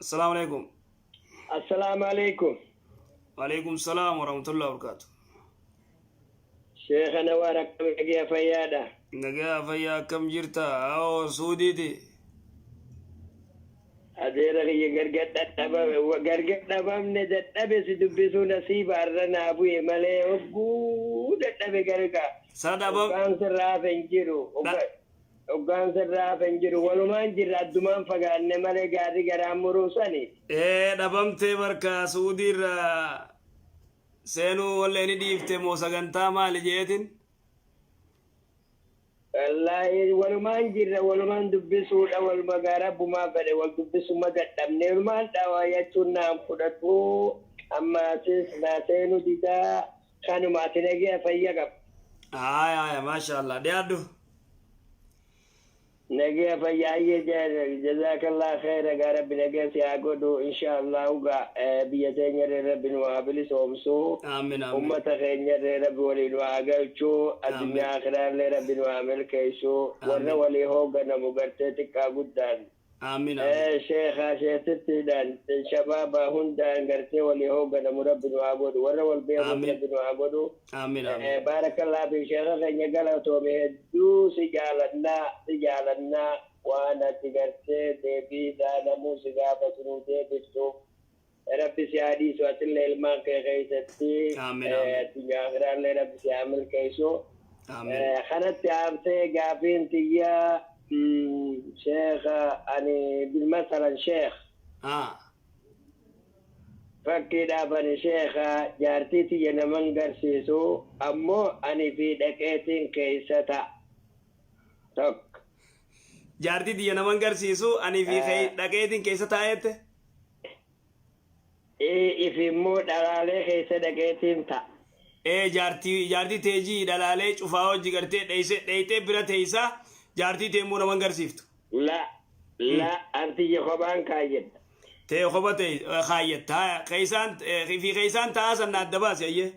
Assalaamu alaikum. Assalaamu alaikum. Waalaikum salaam warahmatullahi wabarakatuh. Sheekha Nawaar, akkam nagaya fayyaadha? Nagaa fayyaa, akkam jirta? Awoo, Suudiiti. Adeera kiyya, gargar dhadhabame, gargar dhabamne, dadhabe si dubbisuu nasiiba arra naa bu'e malee hogguu dadhabe garga. Sa dhabam. Hoggaan sirraa hafe hin jiru. Hoggaan sirraa hafe hin jiru. Walumaan jirra, addumaan fagaanne malee gaarri garaan muruu sani. Ee, dhabamtee barka Suudiirra seenuu wallee ni dhiifte moo sagantaa maali jeetin? Wallaahi walumaan jirra, walumaan dubbisuudha, waluma gaa rabbumaa fedhe wal dubbisuma dadhabne, walumaan dhawaa jechuun naan fudhatu, ammaasis naa seenuu didaa. Kanuma, ati nagaya fayya qaba? Haya haya, maasha Allah, dhiyaadhu. Nagaya fayya, ayyee, jazaakallah khayra. Gaa rabbi nagaya si haa godhu, insha Allah. Gaa biyya teenyarree rabbi nu haa bilisoomsu. Aamin, aamin. Ummata keenyarree rabbi walii nu haa galchu, addunyaa akiraallee rabbi nu haa milkeessu, warra walii hoogganamu gartee xiqqaa guddaan Aamin, aamin. Sheekhaa sheetittiidhaan shabaabaa hundaan gartee walii hoogganamu rabbi nu haa godhu, warra wal beekus rabbi nu haa godhu. Aamin, aamin. Baarakallaa fi sheekha keenya, galatoome, hedduu si jaalannaa, si jaalannaa. Waan ati gartee deebii isaa namuu si gaafatu nuu deebiftuuf rabbi si haa dhiisu, atillee ilmaan kee keessatti Aamin, aamin. Addunyaa akiraallee rabbi si haa milkeessu. Aamin. Kanatti aansee gaafiin tiyya, sheekha, ani bilmasalan sheekh fakkiidhaaf ani sheekha jaartii tiyya naman garsiisu, ammoo ani fi dhaqeetiin keessa ta'a tokko. Jaartii tiyya naman garsiisu, ani fi dhaqeetiin keessa taa'eette. If immoo dhalaalee keessa dhaqeetiin ta'a. Ee, jaartii teejii dhalaalee cufaa hojii gartee dheeyse dheeyxee bira teeysaa, jaartii tee immoo naman garsiiftu. La la, antiyya kophaan kaayyadha. Tee kopha tee kaayyatta. Haya, keeysaan fi keeysaan ta'aa san na adda baasi, ayyee.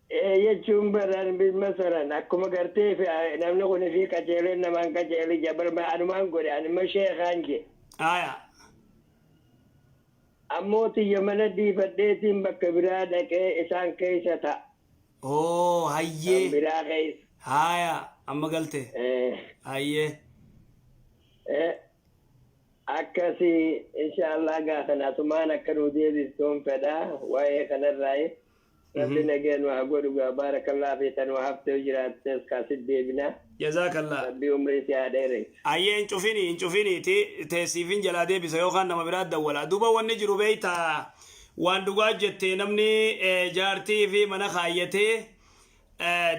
Ee, jechuun baran masalan akkuma gartee fi namni kun fi qajeeleen namaan qajeeli jabal anumaan godhe, anuma sheekaan je. Ammoo tiyya mana dhiifadheetiin bakka biraa dhaqee isaan keessa ta'a. Oo. Kan Hayyee. biraa keessa. Haya, amma galte. Hayyee. Akkasii, inshaallah, gaa kana asumaan akka nuu deebistuun fedha waa'ee kanarraayi. Rabbi nagee nu haa godhu. Gaa baarakallaa fi tanuu haftee jiraattes kaasit deebina. Jazaakallah. Rabbi umrii si haa dheeressu. Ayyee, hin cufini, hin cufini, ti teessiifin jalaa deebisa yookaan nama biraa dawwala. Duuba wanni jiru beeyta, waan dhugaa jette, namni jaartii fi mana kaayyatee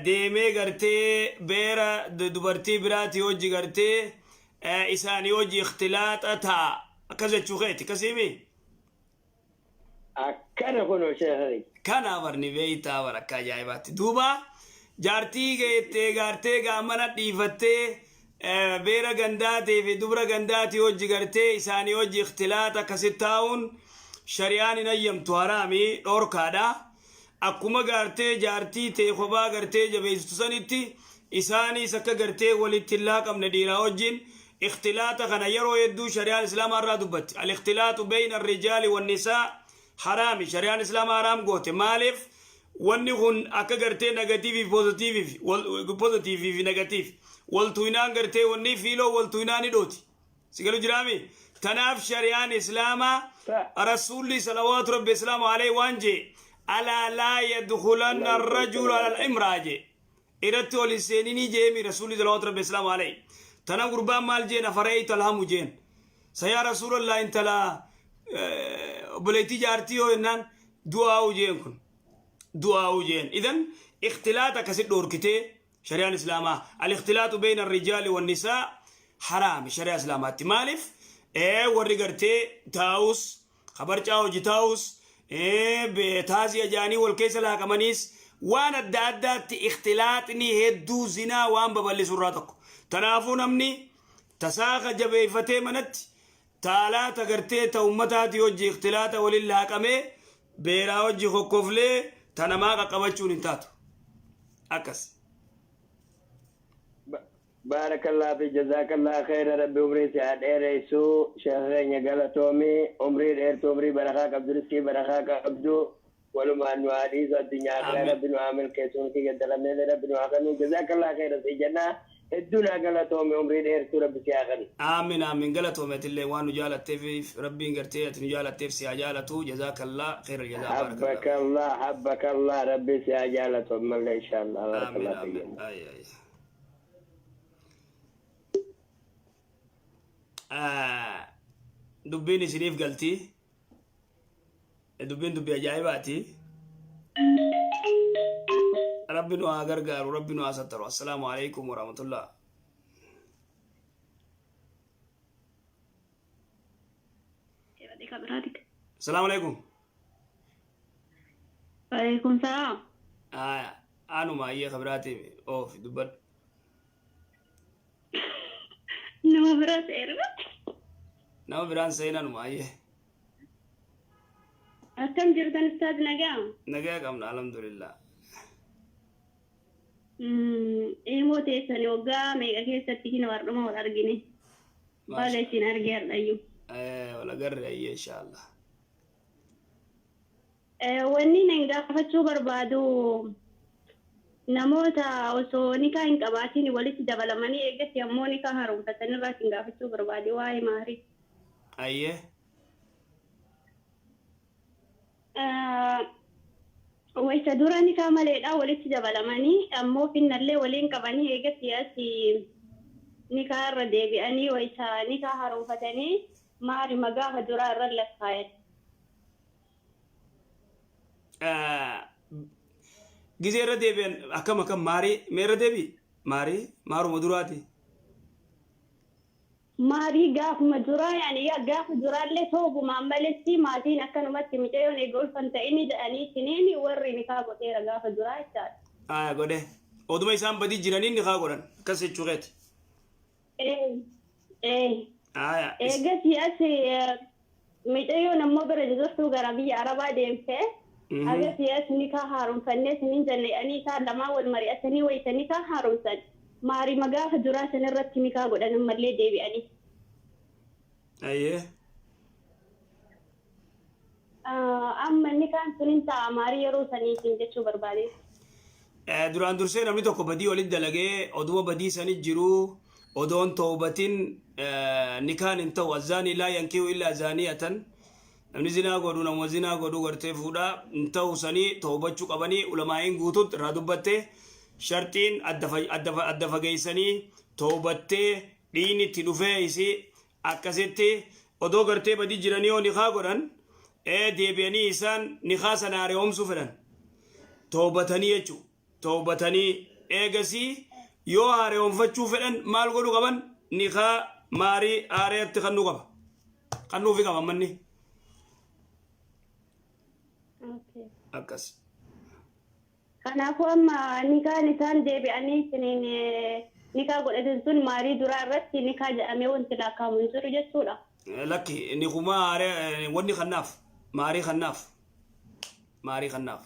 deemee gartee beera dubartii biraatii hojii gartee isaanii hojii ikhtilaaxa ta'a akkas jechuu keeti, akkasiimi? Akkana kunoo, sheekhi. Kana barni beeytaa bar akka ajaa'ibaatti. Duuba jaartii geettee gaartee gaa mana dhiifattee beera gandaatii fi dubra gandaatii hojii gartee isaanii hojii ikhtilaaxa akkasitti taa'uun shari'aan hin hayyamtu, haraami, dhoorkaadha. Akkuma gaartee jaartii tee kophaa gartee jabeessitu sanitti isaanis akka gartee walitti hin laaqamne dhiiraa wajjin ikhtilaaxa kana yeroo hedduu shari'aan islaamaa irraa dubbatti. Al-ikhtilaaxu bayna ar-rijaali wan-nisaa haraami. Shari'aan islaamaa haraam goote. Maaliif? Wanni kun akka gartee negative fi positive fi positive fi negative wal tuynaan gartee wanni fiiloo wal tuynaa ni dhooti. Si galu jiraami? Tanaaf shari'aan islaamaa rasuulli salawaatu rabbi islaamu alayhi waan jee, alaa laa yadkhulanna arrajulu ala al-imraa jee, irratti ol hin seeninii jeemi rasuulli salawaatu rabbi islaamu alayhi. Tana gurbaan maal jeen? Afara'aytu alhamu jeen. Sa yaa rasuulallah, intala obboleettii jaartii yoo jennaan du'aa'u jeen, kun du'aa'u jeen. Idan ikhtilaata akkasit dhoorkitee shari'aan islaamaa. Al-ikhtilaatu bayna ar-rijaali wan-nisaa haraami shari'aa islaamaatti. Maaliif? Warri gartee taa'us kabarcaa hojii taa'us taasii ajaanii wal keessa laaqamaniis waan adda addaatti ikhtilaaxni hedduu zinaa waan babal'isu irraa tokko. Tanaafuu namni tasaaka jabeeffatee manatti taalaa ta gartee ta ummataatii hojii ikhtilaaxa waliin laaqamee beeraa hojii kokkoflee ta namaa qaqqabachuun hin taatu. Akkas. Baarakallah fi jazaakallah khayra. Rabbi umrii si haa dheeressu. Sheekha keenya galatoomi. Umrii dheertuu, umrii barakaa qabdu, riskii barakaa qabdu. Walumaan nu haa dhiisu addunyaa akhiraa. Amiin. Rabbi nu haa milkeessu, nuti gaddalamneellee Rabbi nu haa kennu. Jazaakallah khayra si jennaa. Hedduu naa galatoomi, umrii dheertuu Rabbi si haa kennu. Aamin, aamin. Galatoome atillee waan nu jaalatteef. Rabbiin gartee ati nu jaalatteef si haa jaalatu. Jazaakallah khayral jazaa, baarakallah. Habbakallah, habbakallah, Rabbi si haa jaalatu ammallee inshallah. Aamin. Barakallah fi Aamin. jenna. Ay ay. Ah, dubbiin isiniif galti. Dubbiin dubbii ajaa'ibaati. Rabbi nu haa gargaaru, Rabbi nu haa sattaru. Assalaamu alaikum warahmatullah. Assalaamu alaikum. Waalaikum salaam. Aya, anuma ayyee kabiraati oof dubbadhu. Nama bira seera. Nama biraan seenanuma ayyee. Akkam jirtan ustaaz, nagaa? Nagaa qabna, alhamdulillah. Ilmoo teessanii waggaa meeqa keessatti hin hardhuma wal argine. Baga isin argee hardhayyuu. Wal agarre ayyee, inshallah. Wanni nan gaafachuu barbaadu, namoota osoo nikaa hin qabaatiin walitti dabalamanii eegatti ammoo nikaa haaromfatan irraa isin gaafachuu barbaade waa'ee maarii. Ayyee. Wayita dura nikaa maleedha walitti dabalamanii, ammoo finnallee waliin qabanii, eegatti asi nikaa irra deebi'anii wayita nikaa haaromfatanii maarima gaafa duraa irra lakkaayan. Gizee irra deebi'an akkam akkam maarii mee irra deebi'i, maarii maaruma duraati. Maarii gaafuma duraa, yaani yaa gaafa duraallee toobumaan maletti maatiin akkanumatti mucayyoon eega ulfan ta'ini jedhanii isiniin warri nikaa godheera gaafa duraa jechaadha. Aya, godhe. Oduma isaan badii jiraniin nikaa godhan akkas jechuu keeti. Ee ee. Aya. Eegasii as mucayyoon ammoo bira jirtu gara biyya Arabaa deemte. Agasii as nikaa haaromfannee isiniin jenne jedhanii isaan lamaan wal mari'atanii wayita nikaa haaromsan maarima gaafa duraa san irratti nikaa godhan ammallee deebi'anii. Ayyee. Amma nikaan sun hin ta'a maarii yeroo saniitiin jechuu barbaade. Duraan dursee namni tokko badii walitti dalagee oduma badii sani jiru odoon toobatin nikaan hin ta'u. Azzaanii laa yankihu illaa zaaniyatan. Namni zinaa godhu nama zinaa godhu gartee fuudhaa hin ta'u. Sanii toobachuu qabanii ulamaa'iin guututti irraa dubbatte. Sharxiin adda fageessanii toobattee dhiigni itti dhufee isii akkasitti odoo gartee badii jiranii yoo nikaa godhan, deebi'anii isaan nikaa sana haaromsuu fedhan toobatanii jechuudha. Toobatanii eegasii yoo haaromfachuu fedhan maal godhuu qaban? Nikaa maarii haareetti kannuu qaba. Kannuufi qaba manni. Akkas. Kanaafuu amma nikaan isaan deebi'anii isiniin nikaa godhatan sun maarii duraa irratti nikaa jedhamee wanti lakkaa'amu hin jiru jechuudha. Lakki, inni kuma haaree wanni kannaaf maarii kannaaf maarii kannaaf.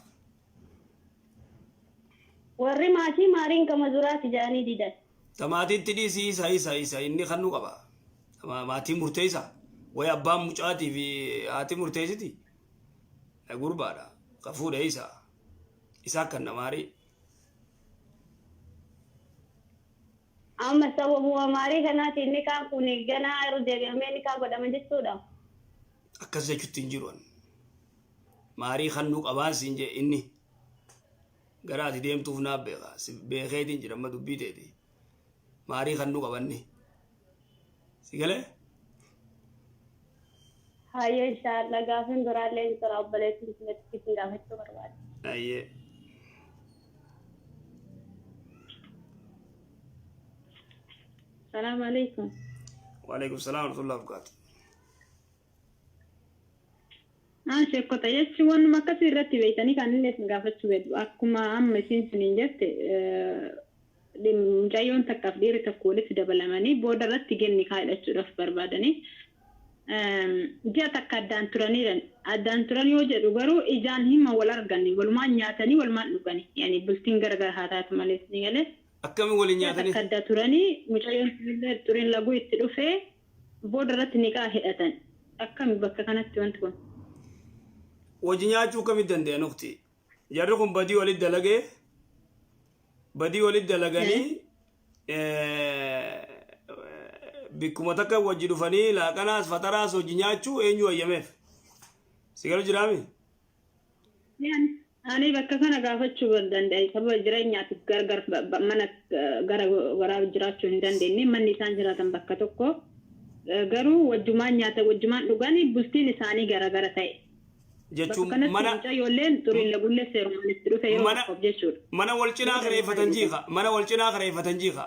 Warri maatii maariin kama duraati jedhanii didan. Tamaatiitti dhiisii, isa inni kannuu qaba. Maatiin murteessa. Wayi abbaan mucaatii fi haati murteessiti. Gurbaadha. Ka fuudhe isa. Isa akka maarii. Amma sababuma maarii kanaatiin nikaan kun ganaa yeroo deebi'amee nikaa godhama jechuudha. Akkas jechuutti hin jiru. Maarii kannuu qabaan siin jee inni. Gara ati deemtuuf naaf beeka. Si beekeetiin jira amma dubbii teeti. Maarii kannuu qabanni. Si galee? Hayyee, inshaallah, gaafin biraallee hin jira, obboleettiin isinitti isin gaafachuu barbaade. Ayyee. Salaamu alaikum. Waalaikum salaam warahmatullahi wabarakatuh. Sheekota jechuun waanuma akkasii irratti beektanii kan inni isin gaafachuu beektu, akkuma amma isin siniin jette, mucayyoon takkaaf dhiirri tokko walitti dabalamanii booda irratti genni kaa'idhachuudhaaf barbaadanii ji'a takka addaan turaniiran. Addaan turan yoo jedhu garuu ijaan hima wal argani, walumaan nyaatanii, walumaan dhugani, yani bultiin gargar haa taatu malee ni galee. Akkamiin waliin Ji'a nyaatanii? takka adda turanii mucayyoon sunillee xuriin laguu itti dhufee booda irratti niqaa hidhatan. Akkami bakka kanatti wanti kun? Wajji nyaachuu akkamitti danda'an ukti? Jarri kun badii walitti dalagee badii walitti dalaganii bikkuma takka wajji dhufanii laaqanaas faxaraas wajji nyaachuu eenyu hayyameef? Si galu jiraami? Ani bakka kana gaafachuu danda'e sababa jireenyaatiif gargar mana gara garaa jiraachuu hin dandeenye manni isaan jiraatan bakka tokko garuu wajjumaan nyaata wajjumaan dhuganii bultiin isaanii gara gara ta'e. Bakka Jechuun kanatti mana mucayyoolleen xuriin lagullee seerumaan itti dhufe yeroo mana tokkoof jechuudha. mana wal cinaa Booda kireeffatan nikaa jiika mana wal cinaa kireeffatan jiika.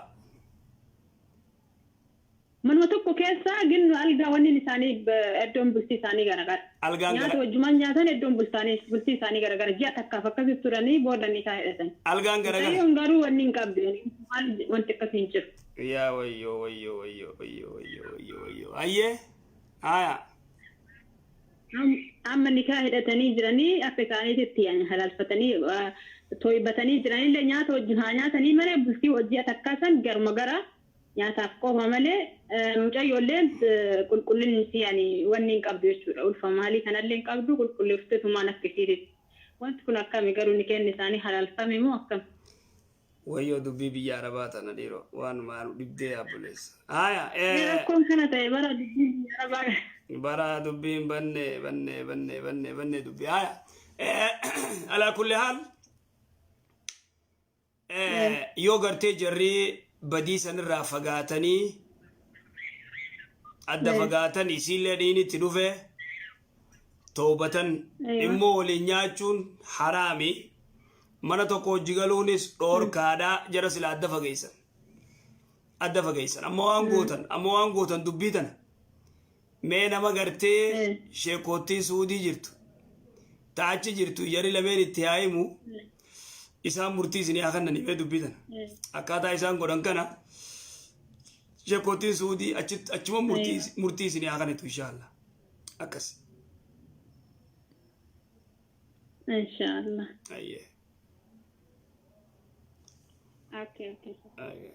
Manuma tokko keessa ginnu algaa wanni isaanii iddoon bultii isaanii garagara. Algaan Nyaata gara wajjumaan nyaatan iddoon bultii isaanii garagara. Ji'a takkaaf akkasitti turanii booda nikaa hidhatan. Algaan garagara. Mucayyoon garuu wanni hin qabdu. Maal wanti akkasii hin jiru. Yaa wayyoo wayyoo wayyoo wayyoo wayyoo wayyoo wayyoo. Ayyee haya. Amma nikaa hidhatanii jiranii akka isaaniititti halaalfatanii toybatanii jiranillee nyaata wajjin haa nyaatanii malee bultii ji'a takkaa san garuma gara nyaataaf qofa malee mucayyoolleen qulqullinni isii yani wanni hin qabdu jechuudha. Ulfa maalii kanallee hin qabdu qulqulleeffiteetumaan akka isiititti. Wanti kun akkami garuu nikeenni isaanii halaalfame moo akkami? Wayyoo dubbii biyya arabaa tana dhiiroo waan maal dhibdee yaabboleessa. Haya. Rakkoon kana ta'e bara dubbii biyya arabaa. Bara dubbiin banne banne banne banne banne dubbii haya. Alaa kulli haal yoo gartee jarri badii sanirraa fagaatanii adda fagaatan isiillee dhiini itti dhufe toobatan immoo waliin nyaachuun haraami mana tokko hojii galuunis dhoorkaadha jara sila adda fageessan adda fageessan amma waan gootan amma waan gootan dubbii tana mee nama gartee sheekoottii suudii jirtu ta achi jirtu jarri lameen itti haa himu isaan murtii isinii haa kennanii mee dubbii tana akkaataa isaan godhan kana sheekoottiin suudii achitti achuma murtii murtii isinii haa kennitu inshaallah akkas. Inshaallah. Ayyee. Okay, okay. Ayyee.